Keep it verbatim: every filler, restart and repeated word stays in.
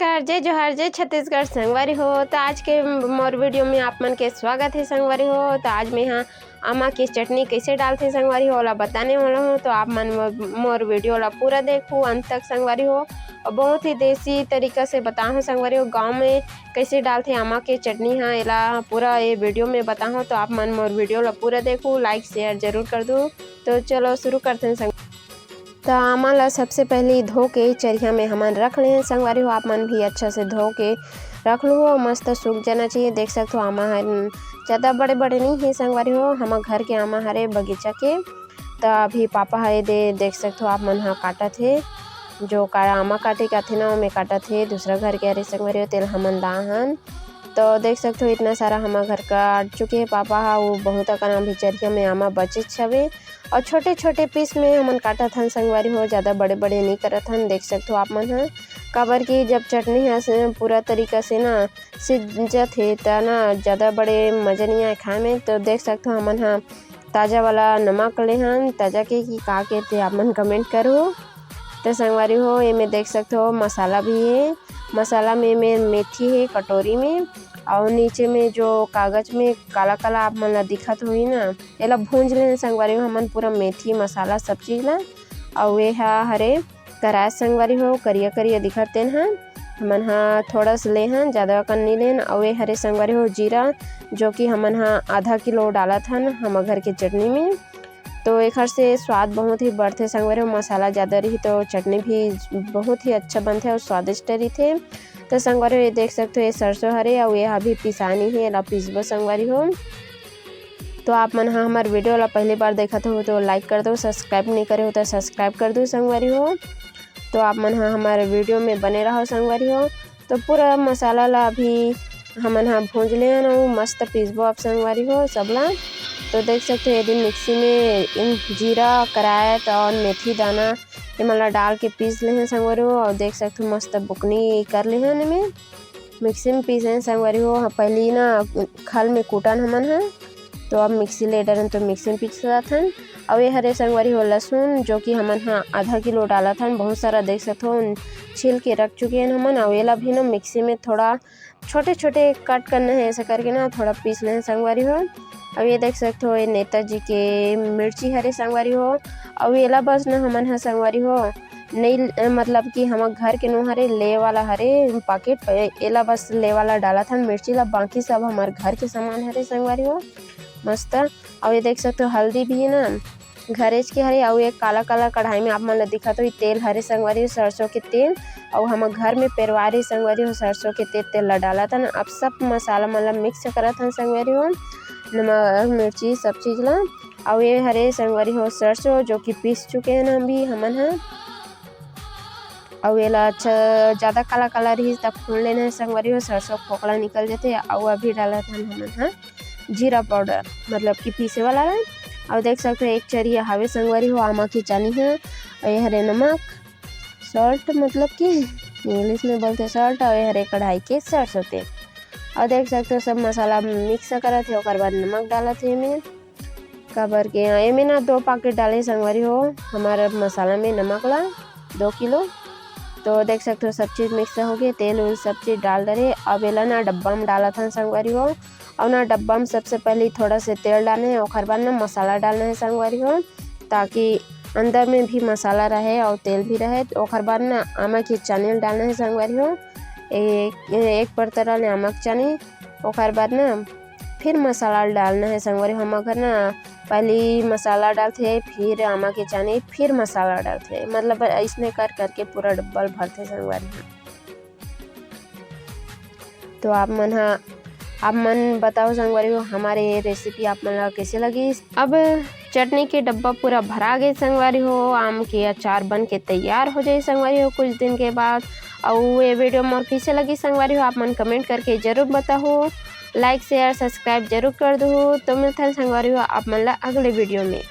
नमस्कार, जय जोहार, जय छत्तीसगढ़ संगवारी हो। तो आज के मोर वीडियो में आप मन के स्वागत है संगवारी हो। तो आज मैं यहाँ आमा के चटनी कैसे डालथे संगवारी हो, ओला बताने वाला हूँ। तो आप मन मोर, मोर वीडियो ला पूरा देखू अंत तक संगवारी हो। और बहुत ही देसी तरीका से बताहूँ संगवारी हो, गाँव में कैसे डालथे आमा के चटनी। हाँ, एला पूरा ये वीडियो में बताहूँ, तो आप मन मोर वीडियो ला पूरा देखू, लाइक शेयर जरूर कर दू। तो चलो शुरू करते हैं संग। तो आमा ला सबसे पहले धो के चरिया में हमन रख ले हैं संगवारी हो। आप मन भी अच्छा से धो के रख लू हो, मस्त सूख जाना चाहिए। देख सकते हो आमा हर ज़्यादा बड़े बड़े नहीं है संगवारी हो, हमर घर के आमा हरे बगीचा के। तो अभी पापा ह ये दे देख सकते हो आप मन ह काटत हे, जो का आमा काटे के आथे ना, ओमे काटत हे, दूसरा घर के हरे संगवारी हो, तेल हमन ला हन। तो देख सकते हो इतना सारा हमर घर काट चुके हे पापा ह, वो बहुत अकन अभी चरिया में आमा बचेच हवे। और छोटे छोटे पीस में हमन काटत हन संगवारी हो, ज़्यादा बड़े बड़े नहीं करत हन। देख सकते हो आप मन ह, काबर कि जब चटनी ह से पूरा तरीका से ना सिंजत हे त ना ज़्यादा बड़े मज़ा नहीं आए खाए में। तो देख सकते हो हमन ह ताज़ा वाला नमक ले हन, ताज़ा के कि का के ते आप मन कमेंट करो। तो संगवारी हो, एमे देख सकते हो मसाला भी है, मसाला में, में मेथी है कटोरी में, और नीचे में जो कागज में काला काला आप मन ला दिखत होही ना, एला भूंज लेन संगवारी हो हमन पूरा मेथी मसाला सब चीज ला। और ये हा हरे कराए संगवारी हो, करिया करिया दिखत तेन हा। हमन हा थोड़ा सा ले हन, ज़्यादा अकन नहीं लेन। और ये हरे संगवारी हो जीरा, जो कि हमन हा आधा किलो डालत हन हमर घर के चटनी में। तो एखर से स्वाद बहुत ही बढ़थे संगवारी हो, मसाला ज़्यादा रही तो चटनी भी बहुत ही अच्छा बनथे और स्वादिष्ट रहिथे। तो संगवारी हो, ये देख सकते हो, ये सरसों हरे और ये अभी पिसानी है, एला पीसबो संगवारी हो। तो आप मन हा हमार वीडियो ला पहली बार देखत हो तो लाइक कर दो, सब्सक्राइब नहीं करे हो तो सब्सक्राइब कर दो संगवारी हो। तो आप मन हा हमारे वीडियो में बने रहो संगवारी हो। तो पूरा मसाला ला अभी हमन हा भूंज ले हन अउ मस्त पीसबो आप संगवारी हो सबला। तो देख सकते हो, ये दिन मिक्सी में इन जीरा, करायत और मेथी दाना ये मन ला डाल के पीस ले हन संगवारी हो। और देख सकते हो, मस्त बुकनी कर ले हन एमे, मिक्सी में पीसे हन संगवारी हो। हाँ, पहली ना खल में कूटन हमन हा, तो अब मिक्सी ले डरन तो मिक्सी में पीसत हन। अउ ये हरे संगवारी हो लहसुन, जो कि हमन हा आधा किलो डालत हन, बहुत सारा देख सकत हो छील के रख चुके हन हमन। अउ एला भी ना मिक्सी में थोड़ा छोटे छोटे कट करना है, ऐसा करके ना थोड़ा पीस लेना है संगवारी हो। अब ये देख सकते हो, ये नेताजी के मिर्ची हरे संगवारी हो। अब एला बस ना हमन हा संगवारी हो नहीं, मतलब कि हमर घर के नो हरे, ले वाला हरे पाकेट, एला बस ले वाला डालत हन मिर्ची ला, बाकी सब हमर घर के सामान हरे संगवारी हो। मस्त। अउ ये देख सकते हो, हल्दी भी है ना, घरेच के हरे। अउ एक काला काला कढ़ाई में आप मन ल दिखत होही, तेल हरे संगवारी, सरसों के तेल। अउ हमर घर में पेरवारी संगवारी हो, सरसों के तेल, तेल ला डालत हन। अब सब मसाला मन ला मिक्स करत हन संगवारी हो, नमक, मिर्ची, सब चीज ला। अउ ये हरे संगवारी हो सरसों, जो कि पीस चुके हैं अभी हमन ह। अउ एला अच्छा ज्यादा काला काला रही तब फोड़ लेना है संगवारी हो, सरसों फोकला निकल जाते। अउ अभी डालत हन हमन ह जीरा पाउडर, मतलब कि पीसे वाला ला। अउ देख सकते हो, एक चरिया हावे संगवारी हो, आमा के चानी है। अउ ये हरे नमक, सॉल्ट, मतलब कि इंग्लिश में बोलते सॉल्ट। अउ ये हरे कढ़ाई के सरसों तेल। अउ देख सकते हो, सब मसाला मिक्स करत है, ओकर बाद नमक डालत है एमे। काबर के एमे ना दो पाकेट डाले संगवारी हो, हमारे मसाला में नमक ला दो किलो। तो देख सकते हो, सब चीज मिक्स हो गए, तेल उल सब चीज डाल डरे। अब एला ना डब्बा में डालत हन संगवारी हो। अउ ना डब्बा में सबसे पहले थोड़ा से तेल डालना है, ओकर बाद ना मसाला डालना है संगवारी हो, ताकि अंदर में भी मसाला रहे और तेल भी रहे। ओकर बाद ना आमा के चानी ल डालना है संगवारी हो, एक, एक परतरा ले आमा के चानी। ओकर बाद ना फिर मसाला डालना है संगवारी। हमर घर ना पहली मसाला डालथे, फिर आमा के चानी, फिर मसाला डालथे, मतलब अइसने कर करके पूरा डब्बा ल भरथे संगवारी। तो आप मन हा, आप मन बताओ संगवारी हो, हमारे ये रेसिपी आप मन ला कैसे लगी। अब चटनी के डब्बा पूरा भरा गए संगवारी हो, आम के अचार बन के तैयार हो जाए संगवारी हो कुछ दिन के बाद। अउ ये वीडियो मोर कैसे लगी संगवारी हो, आप मन कमेंट करके जरूर बताओ, लाइक शेयर सब्सक्राइब जरूर कर दो। तो मिलथन संगवारी हो आप मन ला अगले वीडियो में।